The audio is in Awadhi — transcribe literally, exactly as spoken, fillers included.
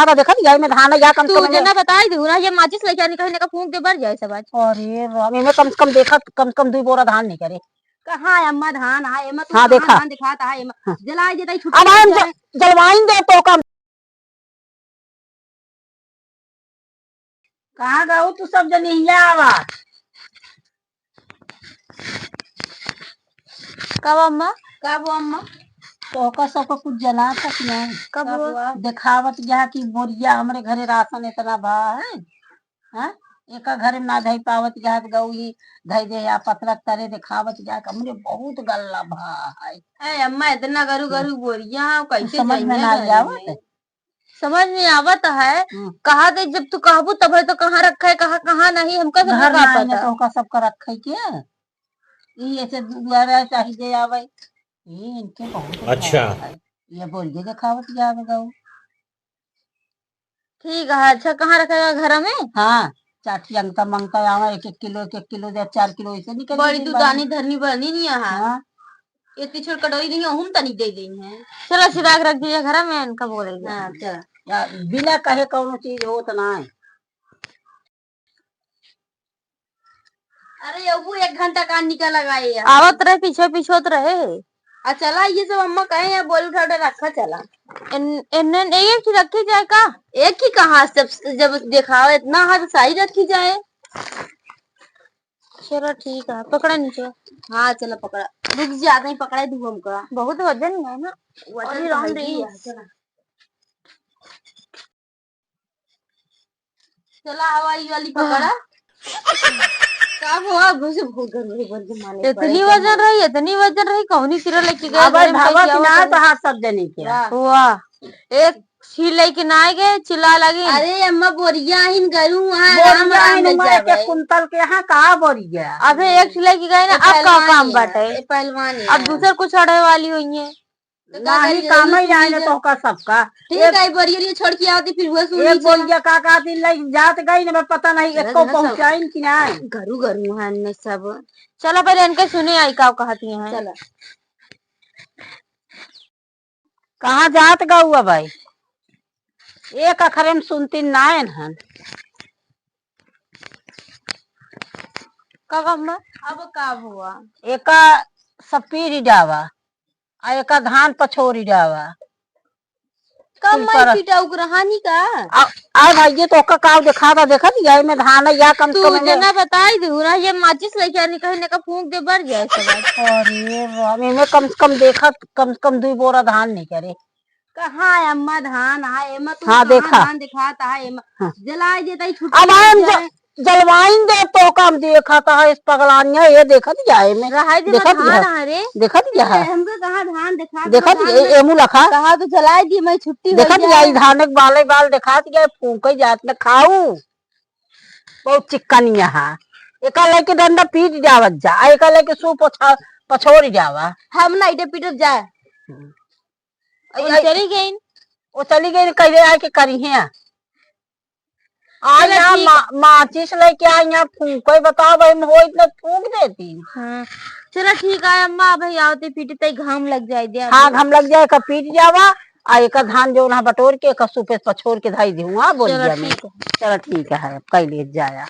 हाँ, तो देखत जाए में धान है, या कम से तू कम जना बताई दू ना, ये माचिस लेके आनी, कहीं ना फूंक दे, बर जाए सब आज। अरे राम, एमे कम से कम देखत, कम से कम दुई बोरा धान निकरे। कहाँ है अम्मा धान? हाँ, एमा तू हाँ, कहाँ देखा। धान दिखाता है, एमा हाँ। जलाई देता ही छुट्टी अब हम हो जाए। ज-, जलवाइन दे तो कम। कहाँ गऊ तू सब जनी हिया आवा? कब अम्मा? कब अम्मा? तोहका सबका कुछ जना था कि नहीं? कब कब हुआ? हुआ? देखावत जा कि बोरिया हमरे घरे राशन इतना भा है, हाँ? एका घरे ना धई पावत जा, गऊ ही धई दे या पतरक तरे देखावत जा कि हमरे बहुत गल्ला भा है। ए अम्मा, इतना गरू गरू बोरिया, कैसे समझ में जाइए ना घरे आवत? में? समझ में आवत है। हम्म। कहा दे, जब तू कहबू तब है, तो कहाँ रखा है, कहाँ, कहाँ नहीं, हमका सब घर ना पता। आने तो ओका सबका रखे के। ई ऐसे दु-, दुआरा चाही दे आवे। ई इनके बहुत अच्छा। अच्छा है। ये बोल के देखावत जावे गऊ। ठीक है, अच्छा, कहाँ रखेगा, घर में? हाँ, चाठी अंगता मंगता आवे, एक एक किलो, एक एक किलो दे, चार किलो ऐसे निकल बड़ी जाए तू बाहर। दानी धरनी बनी नहीं है। हाँ। इतनी छोट कटोरी नहीं है, हम तनी दे देंगे। चलो, सिधा के रख दीजिए घर में, इनका बोलेंगे। हाँ, चलो। या बिना कहे कौनो चीज होत ना है। अरे, अबू एक घंटा का निकल लगाए यार। आवत रहे, पीछे पीछे होत रहे। आ चला, ये सब अम्मा कहे हैं, बोल उठा उठा रखा चला। इन, इन्हें एक ही रखी जाए का? एक ही कहाँ, सब जब देखाओ इतना हर साई रखी जाए। चलो ठीक है, पकड़ा नीचे। हाँ, चलो पकड़ा। रुक जा, नहीं पकड़ा दू हमका। बहुत वजन है ना। वजन अभी तो रहन है ही दे। है, चला। चला, हवा ई वाली पकड़ा। का हुआ? घुसे भोगन में बोल के माने इतनी पड़े वजन का। रही, इतनी वजन रही, कौनी सिरा लेके गए अब घरे में भावा कैसे कि ना आवत तो है? हाथ सब जने के। वाह। वाह। एक सिलाई के नाई गए, चिल्ला लगी। अरे अम्मा, बोरिया हिन गरू वहाँ आराम बोरिया आराम हिन ले उमा एक जावे। एक कुंतल के यहाँ का बोरिया? अबे एक सिलाई के गए ना, ए अब का पहलवान काम है, बाटे? ए पहलवान है। अब दूसर कुछ अड़े वाली हुई है। तो का नाही, करी, काम ही यही जाए ना चीज तो का सबका। ठीक एक है, बोरिया लिए छोड़ के आवती, फिर वो सुनी एक चला। बोरिया का का दिन लई जात गई ना, मैं पता नहीं चला, एको चला, सब। पहुँचाइन कि नहीं। गरू गरू हैं न सब। चला पहले इनके सुने आई का कहती हैं। चला। कहाँ जात गऊ भाई? एक अखरे में सुनती नायन हन। का अम्मा? अब का हुआ? एका सपीरी डावा, आ एका धान पछोरी डावा। कम कुल माई परत। पीटा उगरहानी का? आ, आ भाई, ये तो का काव देखा था, देखत या में धान है, या कम से तू कम में जना बताई दू ना, ये माचिस लेके आनी, कहीं ना का फूंक दे, बर जाए सब आज। अरे राम, एमे कम से कम देखत, कम से कम दुई बोरा धान निकरे। कहाँ है अम्मा धान? हाँ, एमा तू हाँ, कहाँ देखा। धान दिखाता है? एमा हाँ। जलाई देता ही छुट्टी अब हो हम जाए। ज-, जलवाइन दे तो कम देखा था, इस पगलानिया, ये देखत जाए में। रहाई दे देखत धान जा। है रे। देखत जा। ए, हमको कहाँ धान दिखा दे, देखत धान ये, में एमू लखा। कहा तो जलाई दी, मैं छुट्टी हो देखत जाए। जाए, धान के बाले बाल देखत जाए, फूंके जात न खाऊ। बहुत चिक्कनिया है। एका लेके डंडा पीट जावत जा, आ एका लेके सू पछा-, पछोड़ जावा। हम ना इटे पीटत जाए। हम्म। आई, वो आई। चली गई। वो चली गई, कह दे आके करी है। आ चलो यहाँ ठीक। मा-, माचिस लेके आ, यहाँ फूंके, बताओ भाई, हम होइत ना फूंक देती। हाँ। चलो ठीक है अम्मा, भाई आवते पीटे तई घाम लग जाए दे। हाँ, घाम लग जाए, का पीट जावा, आ एक धान जो ना बटोर के, एक सूपे पछोर के धाई दी हूँ, हाँ, बोल चलो दिया मैं। ठीक है। चलो ठीक है, अब कई ले जाया।